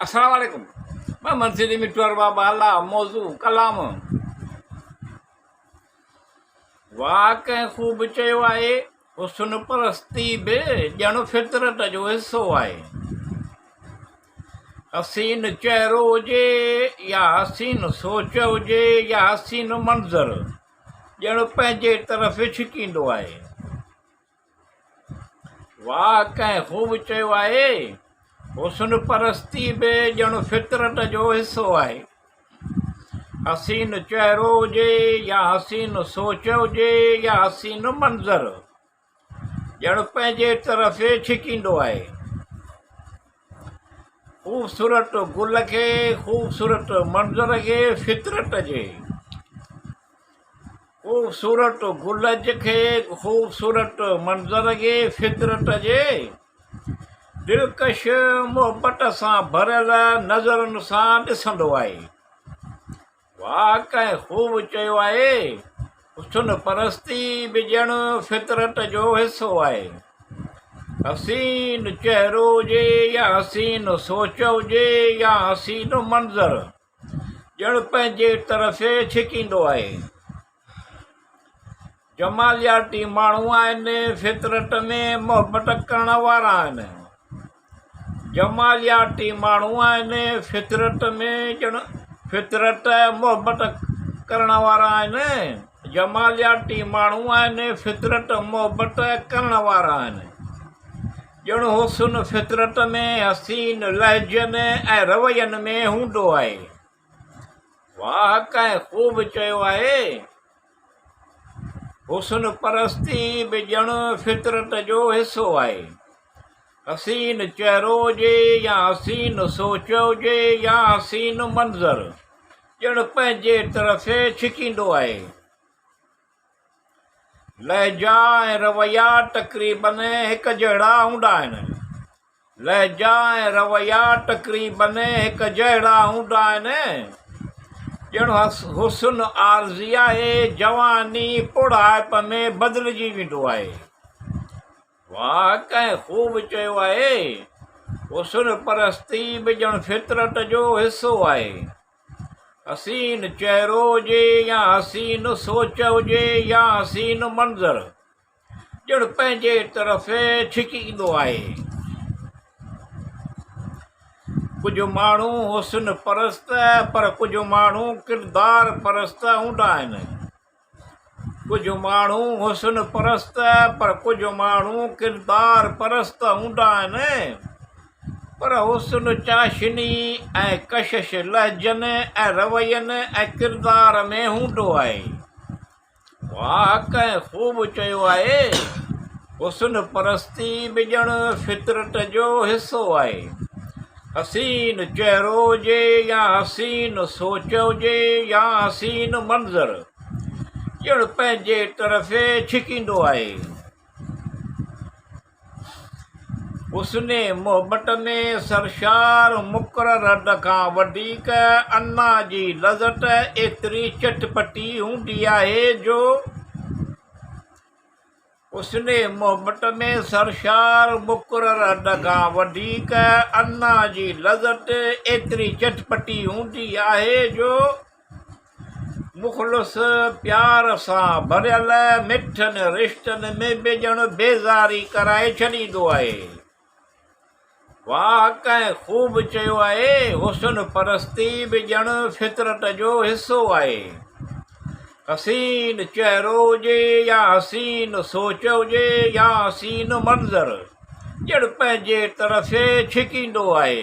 السلام عليڪم مان منزلي مٺو ارباب اعليٰ موضوع ڪلام واهه ڪنهن خوب چيو آهي حسن پرستي به ڄڻ فطرت جو حصو آهي حسين چهرو هجي يا حسين سوچ هجي يا حسين منظر ڄڻ پنهنجي طرف ڇڪيندو آهي واهه ڪنهن خوب چيو آهي، حسن پرستي به ڄڻ فطرت جو حصو آهي. حسين چهرو هجي يا حسين سوچ هجي يا حسين منظر، ڄڻ پنهنجي طرف ڇڪيندو آهي. خوبصورت گل کي، خوبصورت منظر کي فطرت جي. خوبصورت گل کي، خوبصورت منظر کي فطرت جي دلڪش محبت سان ڀريل نظرن سان ڏسندو آهي. واهه ڪنهن خوب چيو آهي، حسن پرستي به ڄڻ فطرت جو حصو آهي. حسين چهرو هجي يا حسين سوچ هجي يا حسين منظر. ڄڻ پنهنجي طرف ڇڪيندو آهي. جمالياتي ماڻهو آهن، فطرت ۾ محبت ڪرڻ وارا آهن. جمالياتي ماڻهو آهن، فطرت ۾ ڄڻ فطرت محبت ڪرڻ وارا آهن. جمالياتي ماڻهو آهن، فطرت محبت ڪرڻ وارا آهن. ڄڻ حسن فطرت ۾ حسين لهجن ۽ روين ۾ هوندو آهي. واهه ڪنهن خوب چيو آهي، حسن پرستي به ڄڻ فطرت جو حصو آهي. حسين چهرو هجي يا حسين سوچ هجي يا حسين منظر، ڄڻ پنهنجي طرف ڇڪيندو آهي. لهجا ۽ رويا تقريبن هڪ جهڙا هوندا آهن. لهجا ۽ رويا تقريبن هڪ جهڙا هوندا آهن. ڄڻ حسن عارضي آهي، جواني پوڙهائپ ۾ بدلجي ويندو آهي. واهه ڪنهن خوب چيو آهي، حسن پرستي به ڄڻ فطرت جو حصو آهي. حسين چهرو هجي يا حسين سوچ هجي يا حسين منظر، ڄڻ پنهنجي طرف ڇڪيندو آهي. ڪجهه ماڻهو حسن پرست پر ڪجهه ماڻهو ڪردار پرست هوندا آهن. ڪجهه ماڻهو حسن پرست پر ڪجهه ماڻهو ڪردار پرست هوندا آهن پر حسن چاشني ۽ ڪشش لهجن ۽ روين ۽ ڪردار ۾ هوندو آهي. واهه ڪنهن خوب چيو آهي، حسن پرستي به ڄڻ فطرت جو حصو آهي. حسين چهرو هجي يا حسين سوچ هجي يا حسين منظر، ڄڻ پنهنجي طرف ڇڪيندو آهي. حسن محبت ۾ سرشار مقرر حد کان وڌيڪ انا جي لذت ايتري چٽپٽي هوندي آهي جو حسن محبت ۾ سرشار مقرر حد کان وڌيڪ انا جي لذت ايتري چٽپٽي هوندي آهي جو مخلص پيار سان ڀريل مٺن رشتن ۾ به ڄڻ بيزاري ڪرائي ڇڏيندو آهي. واهه ڪنهن خوب چيو آهي، حسن پرستي به ڄڻ فطرت جو حصو آهي. حسين چهرو هجي يا حسين سوچ هجي يا حسين منظر، ڄڻ پنهنجي طرف ڇڪيندو آهي.